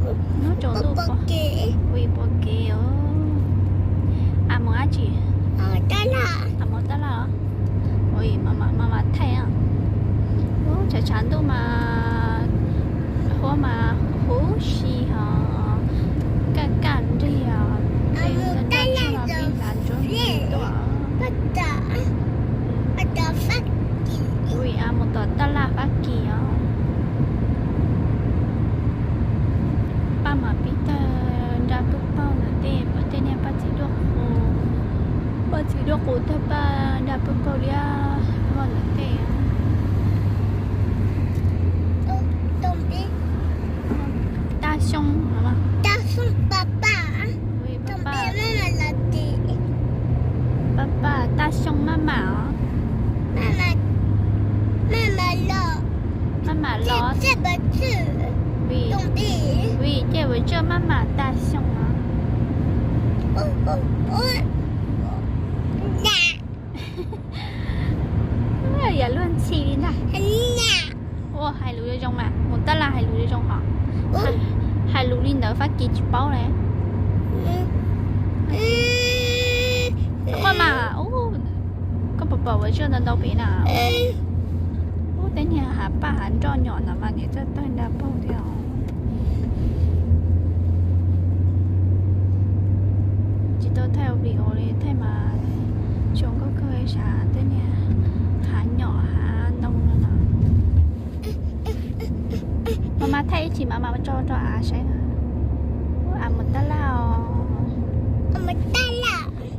Nub tsaus ntuj pom kev os. A mus dab tsi? A mus tab laj os. Ua mas mas thaij. Tshav tshav ntuj mas huab mas huv si ho kaj kaj nrig os. Tej tab laj tuaj. Ui, a mus tom tab laj Fab Kis os. Paj mam pib tawg nra pwg paug ntawm tej, tej niag paj txiv duaj qus, paj txiv duaj qus tawg paj nra pwg paug liab voj ntawm tej. Tab Xyooj, Tab Xyooj, paj paj, paj paj Tab Xyooj maj mam os. Maj mam los, vim ces ua tsaj maj mam Tab Xyooj os. Yam luag ntxhi li ntag. Ua hais lus zoo zoo mas, mus tab laj hais lus zoo zoo hos. Hais lus li ntawd Fab Kis tsis paub li. Koj mas, koj puas pom ua tsaj ntau ntau pem na? Ub, tej niag hav paj hav nroj nyom ntawd mas niam txawj tawg nra paug thiab os. Tsis tau thaij ua video li, thaij mas tsis zoo nkauj kawg, sav tej niag hav nyom hav ntoo no no. Mas mas thaij ib chim mas mas tso rau av saib na. Av mus tab laj os.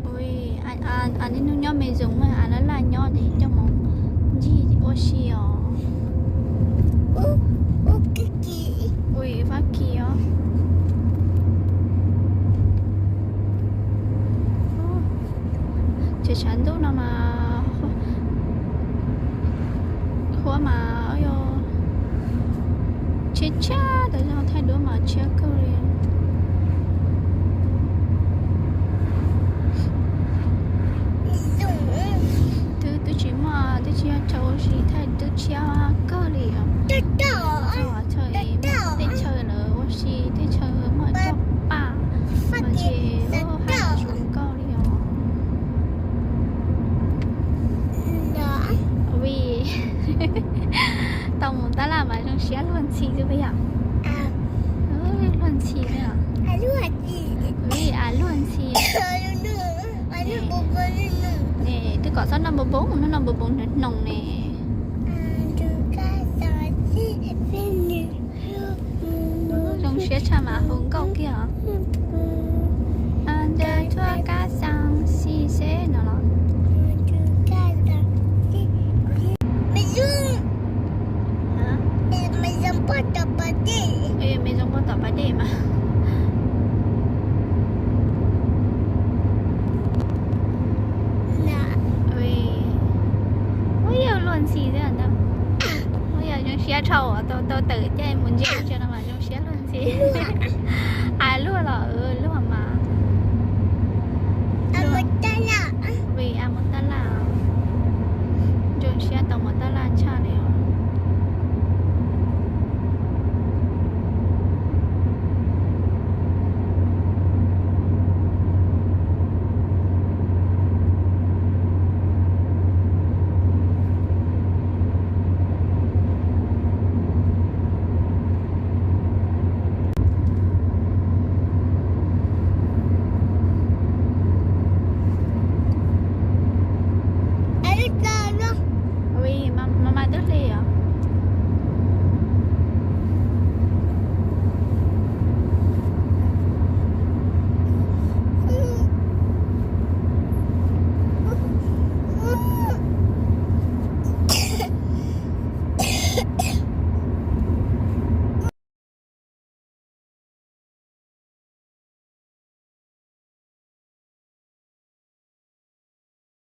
Ua, niaj hnub nyob me zoov, av laj laj nyob ces coj mus ncig ua si os. Ua Fab Kis os. Ces tshav ntuj no mas huab mas yog tshiab tshiab, tau zoo thaij duab mas tshiab kawg li. Twb twb tsis muaj, twb tsis yog chaw ua si, thaij twb tshiab kawg li os. Chaw, tej chaw lawv ua si, tej chaw muaj cov paj, ces haj yam zoo nkauj li os. Ui, tau mus tab laj mas zoo siab luag ntxhi xwb puas yog? Luag ntxhi, ui, av luag ntxhi. Twb kom txhob noj npoo npoo, noj noj npoo npoo hnoos ne. Zoo siab tshaj mas hu nkauj kiag os. Ntawd tuaj kab xees xij seb no los. Hais zoo pog tom pas dej mas. Ua yog luag ntxhi xwb ntag. Ua yog zoo siab dhau tau tawm caij